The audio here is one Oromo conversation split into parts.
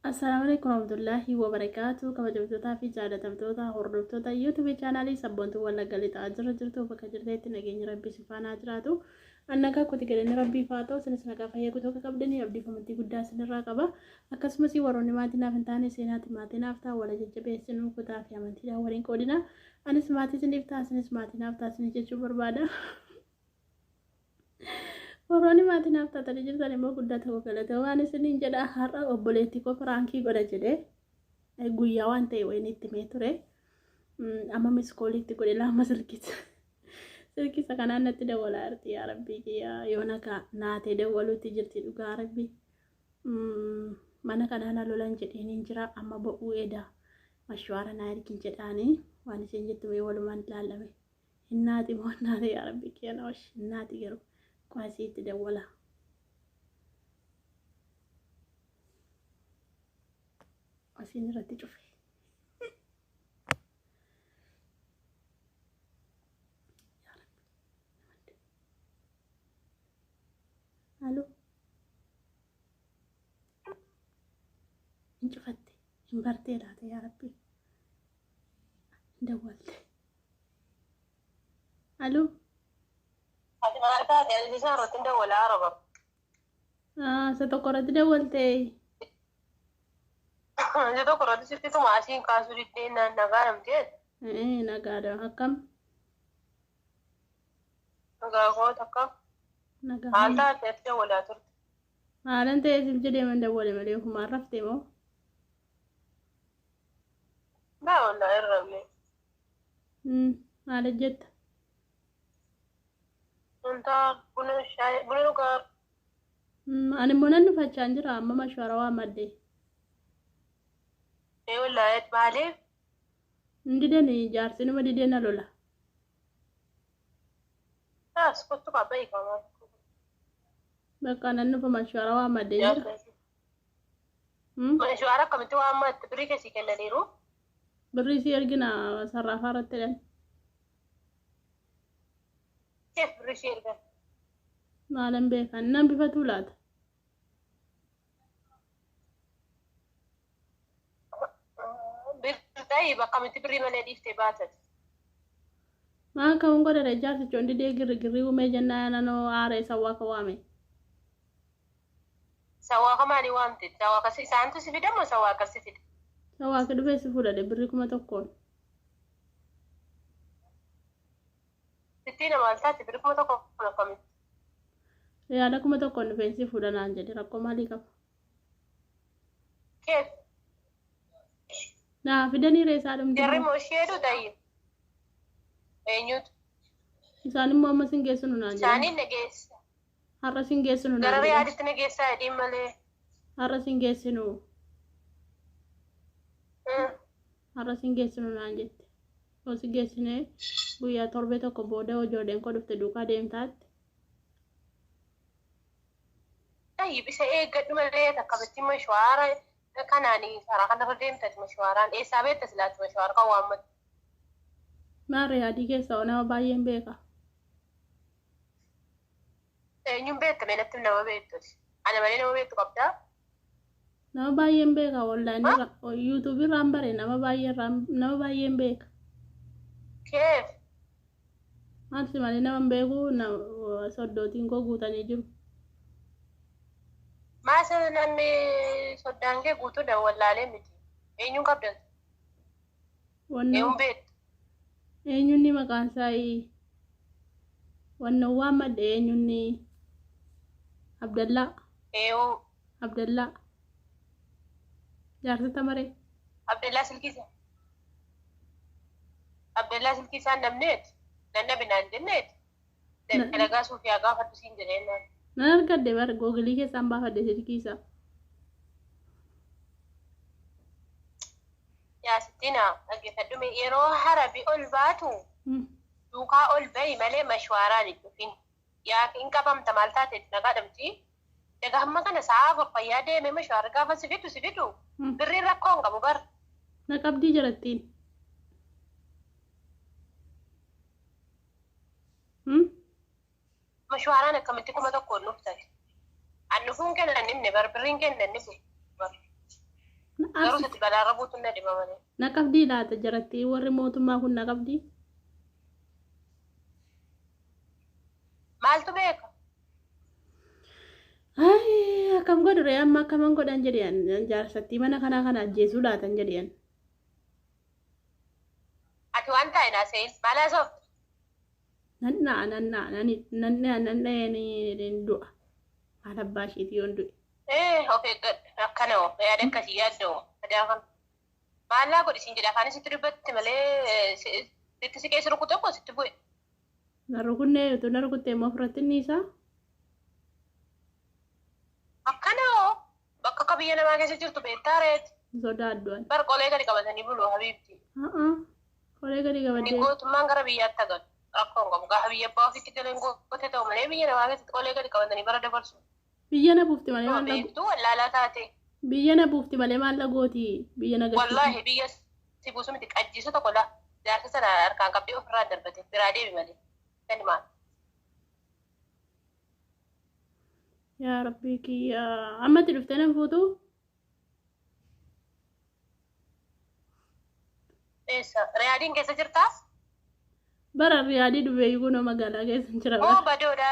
Assalaamu alaikum warahmatullaahi wabarakaatu. Kabajamtootaa fi jaalatamtoota hordoftoota YouTube chaanaalii Sabboontuu Wallagga Lixaa jira jirtu, bakka jirteetti nageenyi Rabbii si faana haa jiraatu. An nagaa kooti, galanni Rabbiif haa ta'u. Isinis nagaa fayyaa guutuu akka qabdanii abdii fi amantii guddaa isinirraa qaba. Akkasumas warroonni maatii naaf hin taane seenaati maatii naaf ta'a, wala jajjabeessinuu, kutaa fi amantiidhaan waliin qoodina. Anis maatii isiniif ta'a, isinis maatii naaf ta'a isinii jechuu barbaada. Warroonni maatii naaf taatanii jirtan immoo guddaa tokko galatoomaan isiniin jedha. Har'a obboleettii koo piraankii godha jedhee guyyaa waan ta'e wayiin itti himee ture. Amma miskooliitti godhe lama silkisa. Silkisa kanaan natti dawwalaa jirti, yaa Rabbii kiyya, yoo nagaa naatee dawwaluutti jirti, dhugaa Rabbii. Mana kanaa na lolan jedheen hin jira, amma bo'uu eda mashwaara naa ergin jedhaanii, waan isheen jettu mee walumaan ilaalame. Hinnaati moo hinnaati? Yaa Rabbi kiyya, na oshi, hinnaati garuu kwaasii itti dawwala. Asiin irratti cufe. Yaa Rabbi. Alo. Hin cufatte. Hin bartee laata, yaa Rabbi? Hin dawwalte. Alo. Ati maal taate? Ani isaa irratti dawwalaa araba. Isa tokko irratti dawwaltee. Isa tokko irratti sitti tuma asiin kaasuu diddee naan nagaa namtee. Nagaadha, akkam? Nagaa koo takka. Nagaa. Maal taate, ati dawwalaa turte? Maalan ta'ee siif jedhee man dawwale malee, ofumaan raftee moo? Baa wallaa irra. Maal hojjetta? Wanta buna shaayii buna dhugaa. Ani immoo nan dhufachaa jira, amma mashwaara waa madde. Ee wallaa, maaliif? Hin didanii, jaarsi numa didee na lola. As kottu qaba hiikamaa. Bakka nan dhufa, mashwaara waa maddee jira. Mashwaara akkamitti waan maatti birrii keessii kennaniiru? Birrii si ergina sarraafaa irratti jedhan. Keef birrii ishee ergan? Maalan beekan, nan bifatuu laata? Birrii ta'ii akkamitti birrii malee dhiiftee baatati? Maal ka'uun godhare, jaarsichi on didee girri girrii uumee jennaa nanoo aaree sawwaa ka waame. Sawaaka maalii waamte? Sawaaka isaantu si fida moo sawaaka si fida? Sawwaaki dhufee si fuudhadhe birrii 1000n. Sittiin maal taate, birrii 1000 kun akkamitti? Riyaala 1000n dhufeen si fuudha naan jedhe, rakkoo maalii qaba? Keef? Naa fidanii reessaa dhumti. Jarri moo isheetu ta'ii? Eenyutu? Isaan immoo amma sin geessinu naan jedhan. Isaaniin nageessa. Har'a sin geessinu naan Gara jedhan. Riyaaditti nageessaa jedhiin malee. Har'a sin geessinu. Har'a sin geessinu naan jette. Yoo si geessine guyyaa torbee tokko booda ijoolleen koo dhufte duukaa deemtaatti. Tayyib, isa eeggadhu malee akkamitti mashwaara kanaan karaa kanarra deemtati? Mashwaaraan eessaa beekta silaatti mashwaara kan waammatu? Maal, Riyaadii keessa nama baay'een beeka. Eenyuun beekta mee natti nama beektuti? Ana malee nama beektu qabdaa? Nama baay'een beeka, onlaayinii irra, yuutuubii irraan bare, nama baay'ee irraan nama baay'een beeka. Keef? Maal, si malee nama hin beeku, soddootiin koo guutanii jiru. Maas namni soddaan kee guutuudha wallaalee miti. Eenyuun qabdan? Wannoo Eenyuun beektu? Eenyunni maqaan isaa wannoo waan madde, eenyunni, Abdallaa. Eeyuu? Abdallaa jaarsota maree. Abdallaa silkii isaa. Abdallaa silkii isaan namneeti. Nannabi naan jenneeti. Dalagaa suufiyaa gaafadhu siin jedhee naan. Nan argadde bar, googilii keessaan baafadhe silkii isaa. Yaa Sittina, dhaggeeffadhu mee, yeroo harabi ol baatu duukaa ol bahi malee mashwaaraan hin dhufin. Yaa hin qabamta, maal taateeti, nagaa dhabdi. Egaa hamma kana sa'a 4 fayyaa deemee mashwaarri gaafa si fidu si fidu, birriin rakkoo hin qabu bar. Na qabdii jarattiin. Mashwaaraan akkamitti 1000n dhuftati? An dhufuun kennan himne bar, birriin kennan ni bar. Galaarra buutuun na dhiba malee. Na qabdii laata jaratti warri mootummaa kun na qabdii? Maaltu beeka? Ay, akkam godhu ree amma akkaman godhan jedhan jaarsattii mana kanaa kana ajjeesuu laatan jedhan. Ati waan taa'e naa seen maal haasoftu? Nan dha'a nan dha'a nan nan dha'a nan dha'ee ni du'a. Haala abbaa isheetii yoon du'e. Ee of eeggadhu akkana hoo yaada akkasii yaaddoo adaa Maallaa godhi siin jedha afaan sitti dubbatti malee sitti siqee si rukute koo sitti bu'e. Na rukunnee utuu na rukuttee immoo ofirratti inni isaa. Akkana hoo bakka akka biyya namaa keessa jirtu beektaa reeti. Sodaaddu ani. Bar qolee gadi qabatanii bulu habiibti. Qolee gadi Inni qabadhee. gootummaan gara biyyaatti agalu. Rakkoo hin qabu. Gaafa biyya abbaa ofiitti galeen goote ta'u malee biyya namaa keessatti qolee gadi qabatanii bara dabarsu. Biyya na buufti malee Nama maal beektuu wallaalaa taate. Biyya na buufti malee maal gooti biyya na galchiti. Wallaahi biyya si buusu miti qajjiisu tokko la jaarsa sana harkaan qabdee ofirraa darbate biraa deemi malee. Sani maal? Yaa Rabbii kiyya ammatti dhuftee nan fuutuu? Eessa? Riyaadiin keessa jirtaa? Bara Riyaadii dhufee kunoo magaalaa keessa hin jira. Moo badoodha?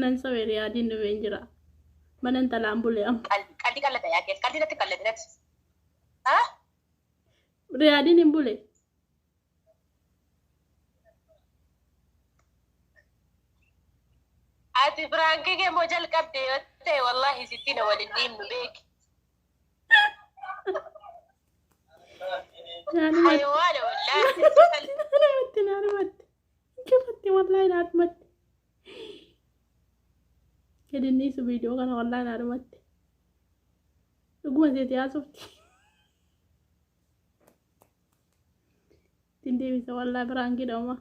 Nan sabe Riyaadiin dhufee hin jira. Mana intalaan bulee amma. Qalbii qallata yaa keessa qalbii natti qallate natti. Ha? Riyaadiin hin bule. Ati biraankii kee moo jalqabde yoo ta'e wallaahi sitti na waliin dhiibnu beeki. Naanumatti. Hayawaana wallaahi. Naanumatti naanumatti. Cufatti wallaahi naanumatti. Gadi dhiisu viidiyoo kana wallaahi naanumatti. Dhuguma seeti haasofti. Ittiin deebisa wallaahi biraankii dhawma.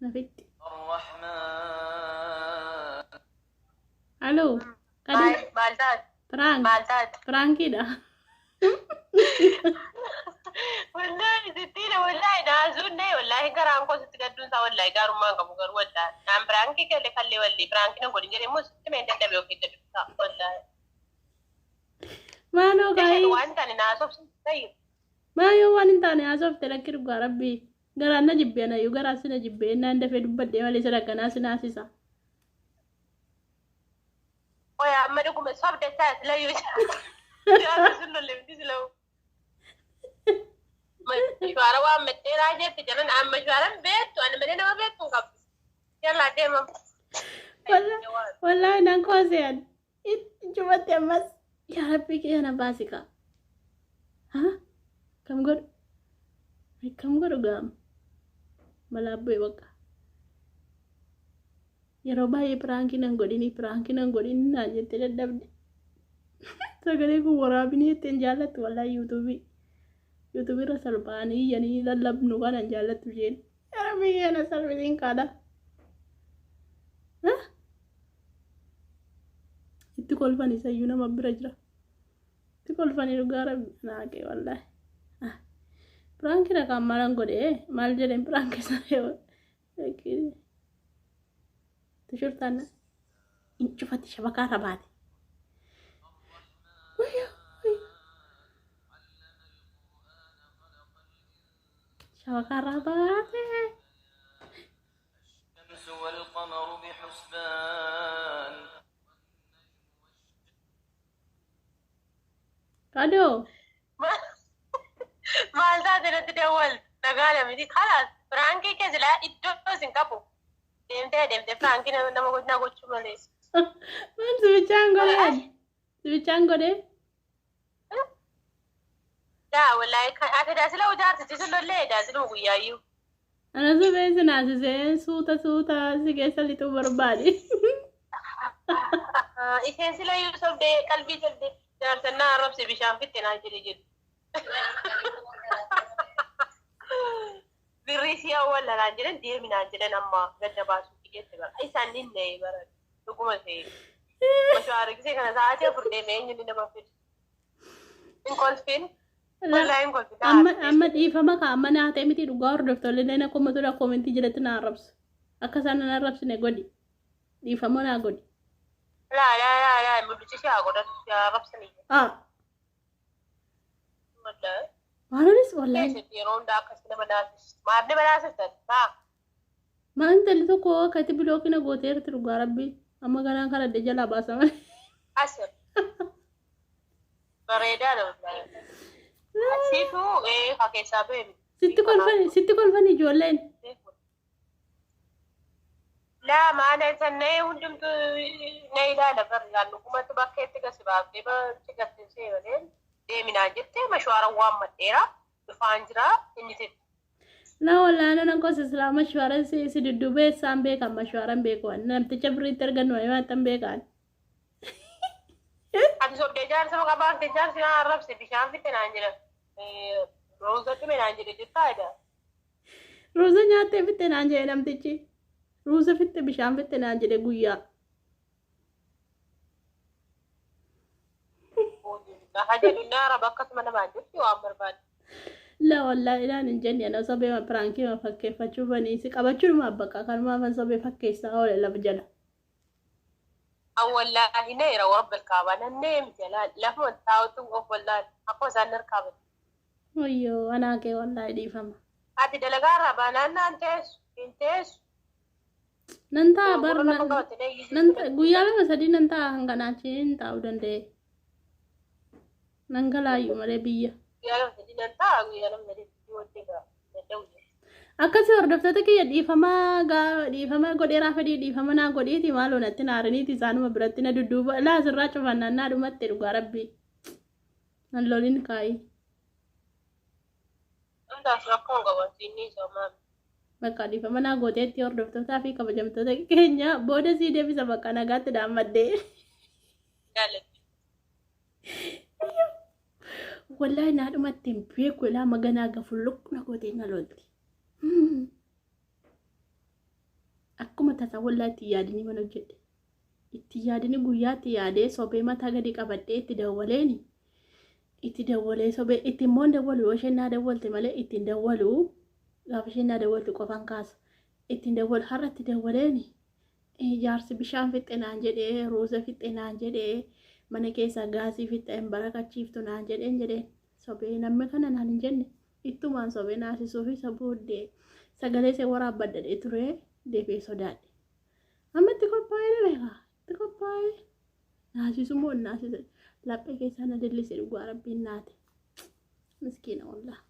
Nafitti. الرحمن Aloo. Kadii Maal taate? piraank Maal taate? piraankiidha. Wallaahi sittiina wallaahi naasuun nee wallaahi garaan koo sitti gadduun isaa wallaahi gaarummaan qabu garuu wallaahi. Naan biraankii galee kallee wallii biraankii nan godhin jedhee immoo sitti mee dadhabee of eeggadhu wallaahi. Maaloo kaayii. Waan taane naasuuf ta'i. Maayoo waan hin taane haasofte lakki dhugaa rabbii. Garaan na jibbee nayyuu garaa si na jibbee naan dafee dubbadhee malee sadakkanaa si naasisa. Oya amma dhuguma sobda isaa silayyuu jaarsa sun lolleemti silawu. Mashwaara waan maddeeraa jette jalan amma mashwaaran beektu ani malee nama beektu hin qabdu. Yallaa deemam. Wallaahi nan kooseen cufatte ammas yaa rabbii kiyya na baasika. Haa kam godhu kam godhu gaama malaa bu'e bakka. Yeroo baay'ee piraankii nan godhini piraankii nan godhini naan jettee dadhabde. Sagalee kun waraabinii ittiin jaallattu wallaahi yuutuubii. Yuutuubii irra salphaanii iyyanii lallabnu kana hin jaallattu isheen. Yaa rabbii kiyya na salphisiin kaadha. Itti kolfan isayyuu nama bira jira. Itti kolfanii dhugaa rabbi naaqee wallaahi. Piraankii rakaan maalan godhee maal jedheen piraankii sana yoo tishurtaan hin cufatti shabakaa irra baate. Shabakaa irraa baate. الشمس والقمر بحسبان Kadoo. Maal taate natti dawwal nagaa miti kalaas biraankii kee silaa iddoo isin qabu. Deemtee deemtee biraankii nama na gochuu malee. Maal sibichaan godhee? Sibichaan godhee? Daa wallaahi ati daasila jaarsichi sun lollee daasiluma guyyaayyuu. Ana suphee si naasisee suuta suuta si keessa lixuu barbaade. Isheen silayyuu sobdee qalbii sobdee jaarsannaa arrabse bishaan fitte naan jedhe jedhu. Birrii si awwaala naan jedhan deemi naan jedhan amma gadda baasuutti geesse bara. Isaan ni na'e bara dhuguma ta'e. Mashaara gisee kana sa'aatii 4 deemee eenyuun nama fidu. Hin kolfin. Wallaahi hin kolfin. Amma amma dhiifama ka amma naa ta'e miti dhugaa hordoftoonni illee na komatu koomentii jalatti na arrabsu. Akka isaan na arrabsine godhi. Dhiifama naa godhi. Laa laa laa laa Mul'isi haa godhan haa rabsanii. Ah. Maaluunis wallaahi. Keessatti yeroo hundaa akkasii nama naasistu. Maal nama naasistan? Haa. Maa intalli tokko akkatti bilookii na gooteerti dhugaa rabbii. Amma ganaan kana adda jalaa baasa malee. Asir. Bareedaadha wallaahi. Asiitu haa keessaa ba'e. Sitti kolfani ijoolleen. Laa maana sannee hundumtu na ilaala barri dhugumatti bakkeetti gasi baaftee bakki gattee malee deeminaan jettee mashwaara waan madheera dhufaan jira inni tetti. La wallaahi nan qosa silaa mashwaara si dudduubee isaan beekan mashwaaran beeku namticha birriitti argannu malee maattan beekan. Ati sobdee jaarsa maqaa baaftee jaarsi na arrabse bishaan fitte naan jedha. Ruuza dhume naan jedhe jettaa jedha. Ruuza nyaattee fitte naan jedhe namtichi. Ruuza fitte bishaan fitte naan jedhe guyyaa. Gaafa jedhu inni araba akkasuma namaan jetti waan barbaade. La wallaahi naan hin jenne ana sobee piraankii ma fakkeeffachuu banii si qabachuudhumaaf bakka kanumaaf an sobee fakkeessaa oole lafa jala. Wallaahi neera warra bilkaabaa nannee miti lafuma taa'utu of wallaahi akkuma isaan harkaa batu. Wayyoo anaa kee wallaahi dhiifama. Ati dalagaa irraa baanaan naan teessu hin teessu. Nan ta'a bar nan guyyaa lama sadii nan ta'a hanganaachi hin taa'uu danda'e. Nan galaayyuu malee biyya. Guyyaa lama sadii nan ta'a guyyaa lama sadii wajjin danda'u. Akkasii hordoftoota kiyya dhiifama dhiifama godheeraa fedhii dhiifama naa godhiiti maaloo natti naaraniiti isaanuma biratti na dudduuba laa asirraa cufannaan naa dhumatte dhugaa rabbii. Nan lolin kaayi. Hundaas rakkoo hin qaban siinni isaa maali. Bakka dhiifama naa gooteetti hordoftootaa fi kabajamtoota keenya booda sii deebisa bakka nagaatti dhaammaddee. Jaalladhu. Wallaahi naa dhumatti hin beeku ilaa maganaa gafulluq na gootee na lolti. Akkuma tasaa wallaahi itti yaadanii mana hojjedhe. Itti yaadanii guyyaatti yaadee sobee mataa gadi qabadhee itti dawwaleeni. Itti dawwalee sobee itti immoo hin dawwalu yoo isheen naa dawwalte malee itti hin dawwalu. Gaafa isheen naa dawwaltu qofaan kaasa. Itti hin dawwalu har'a itti dawwaleeni. Jaarsi bishaan fixxe naan jedhee ruuza fixxe naan jedhee mana keessaa gaasii fixxe hin barakachiiftu naan jedheen jedheen sobee namni kana naan hin jenne ittumaan sobee naasisuu fi isa booddee sagalee ishee waraabbadhadhee ture deebi'ee sodaadhe. Amma itti qophaa'ee na beekaa itti qophaa'ee naasisu moo naasise laphee keessaa na dillise dhugaa rabbiin naate miskiina wallaa.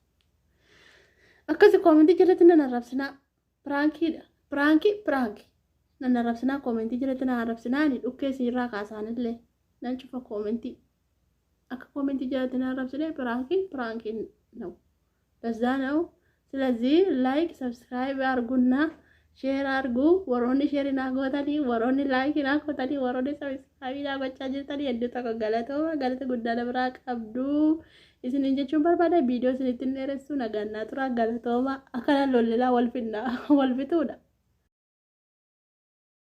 Akkasi koomentii jalatti nan arrabsinaa piraankiidha piraankii piraankii nan arrabsinaa koomentii jalatti nan arrabsinaa ani dhukkee isinirraa kaasaanillee nan cufa koomentii akka koomentii jalatti nan arrabsinee piraankiin piraankiin ነው ለዛ ነው። ስለዚህ ላይክ ሰብስክራይብ አርጉና ሼር አርጉ። ወሮኒ ሼር ናጎተኒ ወሮኒ ላይክ ናጎተኒ ወሮኒ ሰብስክራይብ ናጎቻ jirtani hedduu tokko galatooma galata guddaa biraa qabdu isinin jechuun barbaada. Viidiyoo isinitti hin dheeressu, nagannaa tura, galatooma. Akkana lollilaa wal finna wal fituudha.